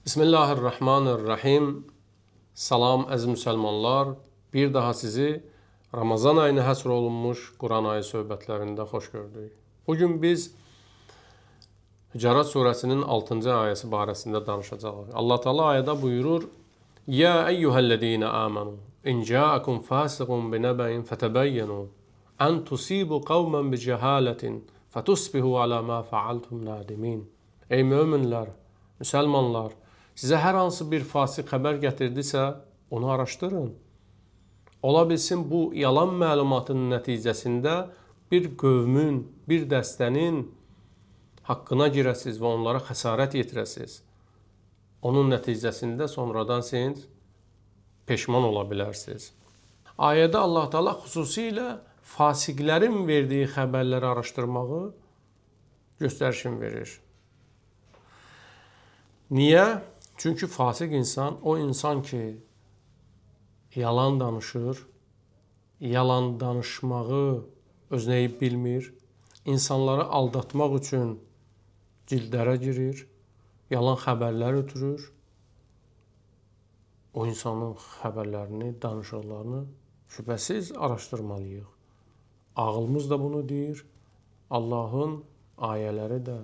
Bismillahirrahmanirrahim. Salam əziz müsəlmanlar. Bir daha sizi Ramazan ayına həsr olunmuş Quran ayı söhbətlərində xoş gördük. Bugün biz Hücurat surəsinin 6-cı ayəsi barəsində danışacağıq. Allah Teala ayədə buyurur: "Ya eyyuhellezine amanu in ca'akum fasiqun binaba'in fatabayyanu an tusibu qauman bicehaletin fatusbihu ala ma fa'altum nadimin." Ey möminlər, müsəlmanlar, sizə hər hansı bir fasiq xəbər gətirdisə, onu araşdırın. Ola bilsin bu yalan məlumatın nəticəsində bir qövmün, bir dəstənin haqqına girəsiz və onlara xəsarət yetirəsiz. Onun nəticəsində sonradan siz peşman ola bilərsiniz. Ayədə Allah Teala xüsusilə fasiqlərin verdiyi xəbərləri araşdırmağı göstərişin verir. Niyə? Çünki fasiq insan o insan ki yalan danışır, yalan danışmağı özünə eyib bilmir, insanları aldatmaq üçün cildlərə girir, yalan xəbərlər ötürür. O insanın xəbərlərini, danışıqlarını şübhəsiz araşdırmalıyıq. Ağılımız da bunu deyir, Allahın ayələri də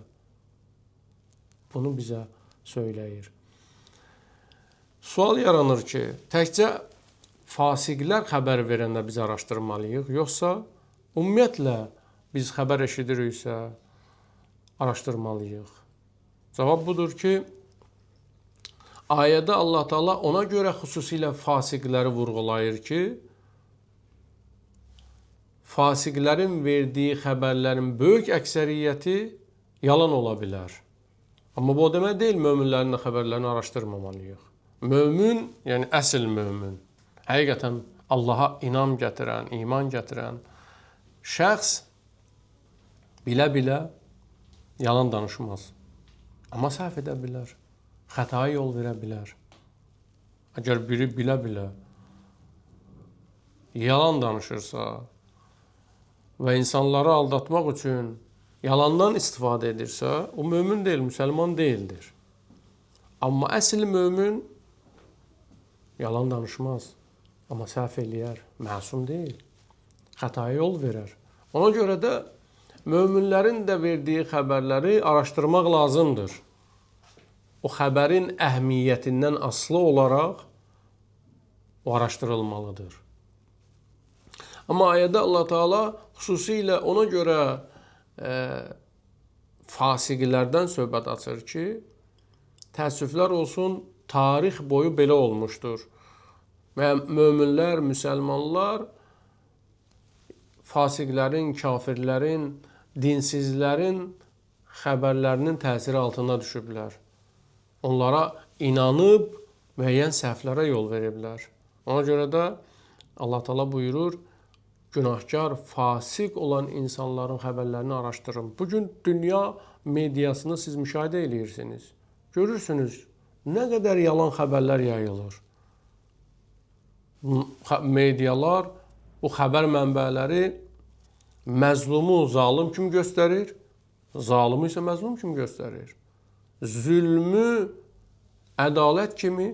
bunu bizə söyləyir. Sual yaranır ki, təkcə fasiqlər xəbər verəndə biz araşdırmalıyıq, yoxsa ümumiyyətlə biz xəbər eşidiriksə araşdırmalıyıq? Cavab budur ki, ayədə Allah Teala ona görə xüsusilə fasiqləri vurğulayır ki, fasiqlərin verdiyi xəbərlərin böyük əksəriyyəti yalan ola bilər. Amma bu o demək deyil, möminlərin də xəbərlərini araşdırmamalıyıq. Mömin, yəni əsl mömin, həqiqətən Allaha inam gətirən, iman gətirən şəxs bilə-bilə yalan danışmaz. Amma səhv edə bilər, xətaya yol verə bilər. Əgər biri bilə-bilə yalan danışırsa və insanları aldatmaq üçün yalandan istifadə edirsə, o mömin deyil, müsəlman deyildir. Amma əsl mömin yalan danışmaz, amma səhv eləyər, məsum deyil, xətaya yol verər. Ona görə də möminlərin də verdiyi xəbərləri araşdırmaq lazımdır. O xəbərin əhəmiyyətindən asılı olaraq o araşdırılmalıdır. Amma ayədə Allah Teala xüsusilə ona görə fasiqlərdən söhbət açır ki, təəssüflər olsun, tarix boyu belə olmuşdur. Və möminlər, müsəlmanlar fasiqlərin, kafirlərin, dinsizlərin xəbərlərinin təsiri altına düşüblər. Onlara inanıb müəyyən səhvlərə yol veriblər. Ona görə də Allah Teala buyurur, günahkar, fasiq olan insanların xəbərlərini araşdırın. Bugün dünya mediasını siz müşahidə edirsiniz. Görürsünüz, nə qədər yalan xəbərlər yayılır. Medialar, bu xəbər mənbələri məzlumu zalım kimi göstərir, zalımı isə məzlum kimi göstərir. Zülmü ədalət kimi,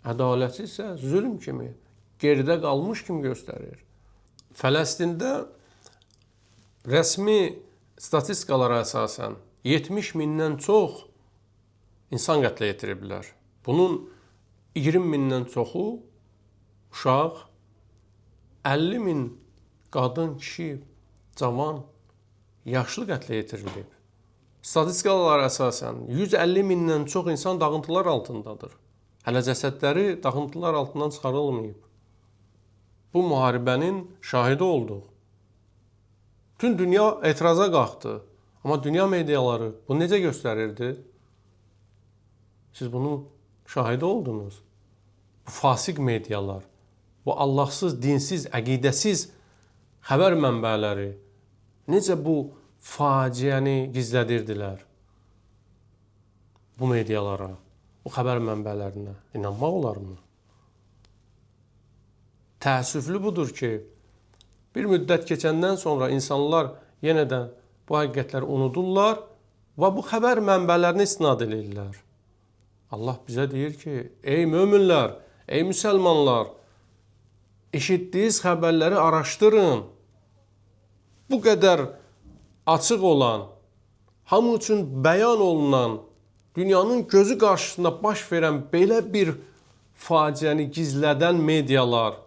ədalətsiz isə zülm kimi, geridə qalmış kimi göstərir. Fələstində rəsmi statistikalara əsasən 70 mindən çox insan qətlə yetiriblər. Bunun 20 mindən çoxu uşaq, 50 min qadın, kişi, cavan, yaşlı qətlə yetirilib. Statistikalara əsasən 150 mindən çox insan dağıntılar altındadır. Hələ cəsədləri dağıntılar altından çıxarılmayıb. Bu müharibənin şahidi olduq. Bütün dünya etiraza qalxdı. Amma dünya mediaları bunu necə göstərirdi? Siz bunun şahidi oldunuz. Bu fasiq medialar, bu Allahsız, dinsiz, əqidəsiz xəbər mənbələri necə bu faciəni gizlədirdilər? Bu medialara, bu xəbər mənbələrinə inanmaq olarmı? Təəssüflü budur ki, bir müddət keçəndən sonra insanlar yenə də bu həqiqətləri unudurlar və bu xəbər mənbələrini istinad edirlər. Allah bizə deyir ki, ey möminlər, ey müsəlmanlar, eşitdiyiniz xəbərləri araşdırın. Bu qədər açıq olan, hamı üçün bəyan olunan, dünyanın gözü qarşısında baş verən belə bir faciəni gizlədən medialar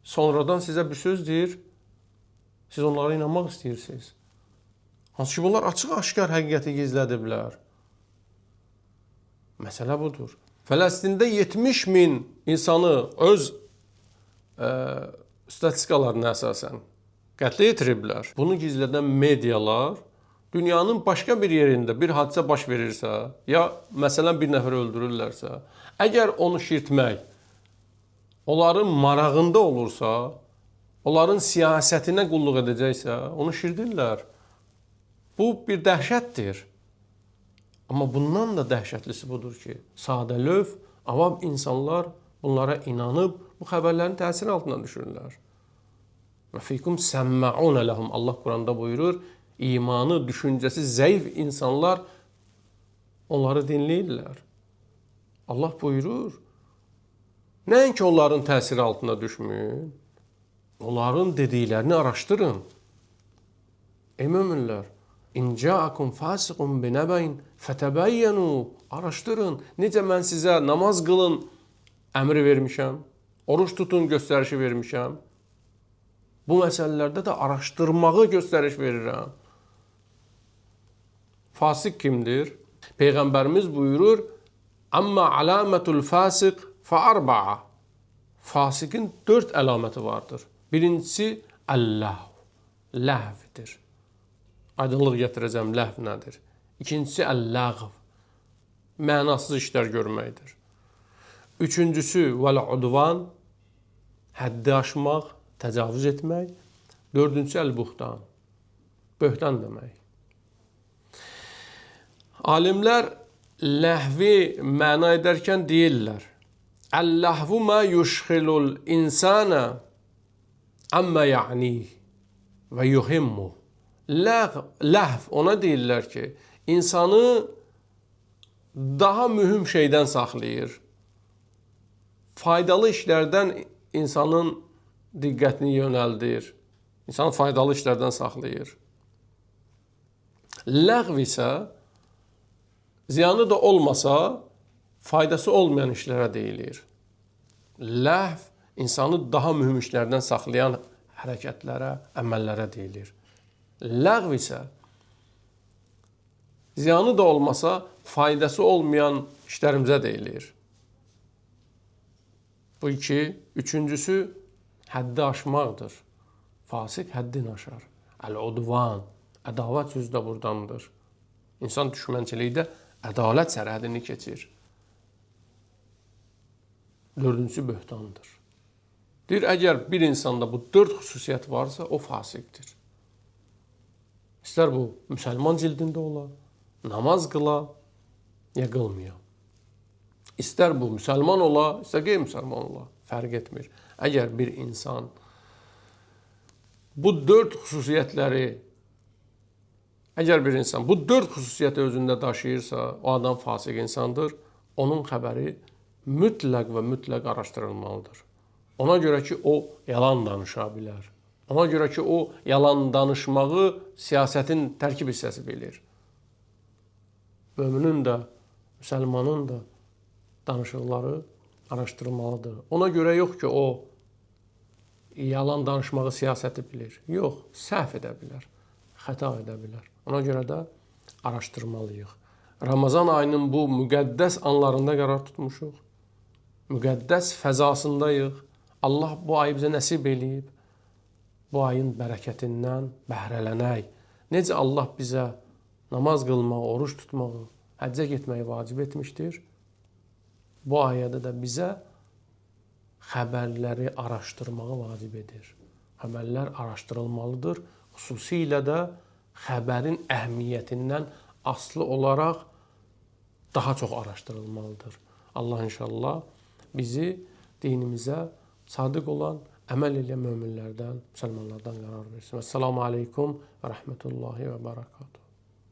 sonradan sizə bir söz deyir, siz onlara inanmaq istəyirsiniz. Hansı ki, bunlar açıq-aşkar həqiqəti gizlədiblər. Məsələ budur. Fələstində 70 min insanı öz statistikalarına əsasən qətlə yetiriblər. Bunu gizlədən medialar dünyanın başqa bir yerində bir hadisə baş verirsə, ya məsələn bir nəfər öldürürlərsə, əgər onu şirtmək onların marağında olursa, onların siyasətinə qulluq edəcəksə, onu şirdirlər. Bu bir dəhşətdir. Amma bundan da dəhşətlisi budur ki, sadəlövh, avam insanlar bunlara inanıb bu xəbərlərin təsiri altına düşürlər. Və fikum səmməunə ləhum, Allah Quranda buyurur, imanı, düşüncəsi zəif insanlar onları dinləyirlər. Allah buyurur, nəinki onların təsiri altına düşməyin, onların dediklərini araşdırın. Ey möminlər, İn ca'akum fasiqun binəbəyin fətəbəyyənu, araşdırın. Necə mən sizə namaz qılın əmri vermişəm, oruç tutun göstərişi vermişəm. Bu məsələlərdə də araşdırmağı göstəriş verirəm. Fasıq kimdir? Peyğəmbərimiz buyurur, Amma alamətul fasiq fə arba'a. Fasiqin 4 əlaməti vardır. Birincisi, əlləh, ləhvdir. Aydınlıq gətirəcəm, ləhv nədir? İkincisi, əl-ləğv, mənasız işlər görməkdir. Üçüncüsü, vəl-udvan, həddi aşmaq, təcavüz etmək. Dördüncüsü, əl-buhtan, böhtan demək. Alimlər ləhvi məna edərkən deyirlər, Əl-ləhvu mə yuşxilul insana əmmə ya'nih və yuhimmu. Ləhv ona deyirlər ki, insanı daha mühüm şeydən saxlayır. Faydalı işlərdən insanın diqqətini yönəldir. İnsanı faydalı işlərdən saxlayır. Ləğv isə ziyanı da olmasa faydası olmayan işlərə deyilir. Ləhv insanı daha mühüm işlərdən saxlayan hərəkətlərə, əməllərə deyilir. Ləğv isə ziyanı da olmasa faydası olmayan işlərimizə deyilir. Bu iki. Üçüncüsü həddi aşmaqdır. Fasıq həddini aşar. Əl-udvan, ədavət sözü də burdandır. İnsan düşmənçilikdə ədalət sərhədini keçir. Dördüncüsü böhtandır. Deyir, əgər bir insanda bu 4 xüsusiyyət varsa, o fasiqdir. İstər bu müsəlman cildində ola, namaz qıla, ya qılmaya. İstər bu müsəlman ola, istər qeyri-müsəlman ola, fərq etmir. Əgər bir insan bu 4 xüsusiyyətləri, əgər bir insan bu 4 xüsusiyyəti özündə daşıyırsa, o adam fasiq insandır, onun xəbəri mütləq və mütləq araşdırılmalıdır. Ona görə ki, o yalan danışa bilər. Ona görə ki, o yalan danışmağı siyasətin tərkib hissəsi bilir. Möminin də, müsəlmanın da danışıqları araşdırılmalıdır. Ona görə yox ki, o yalan danışmağı siyasəti bilir. Yox, səhv edə bilər, xəta edə bilər. Ona görə də araşdırmalıyıq. Ramazan ayının bu müqəddəs anlarında qərar tutmuşuq. Müqəddəs fəzasındayıq. Allah bu ayı bizə nəsib eləyib. Bu ayın bərəkətindən bəhrələnək. Necə Allah bizə namaz qılmağı, oruç tutmağı, həccə getməyi vacib etmişdir, bu ayədə də bizə xəbərləri araşdırmağı vacib edir. Xəbərlər araşdırılmalıdır. Xüsusilə də xəbərin əhəmiyyətindən asılı olaraq daha çox araşdırılmalıdır. Allah inşallah bizi dinimizə sadiq olan, əməl eləyən möminlərdən, müsəlmanlardan qərar versin. Əssalamu aleykum və rəhmətullahi və bərəkatuhu.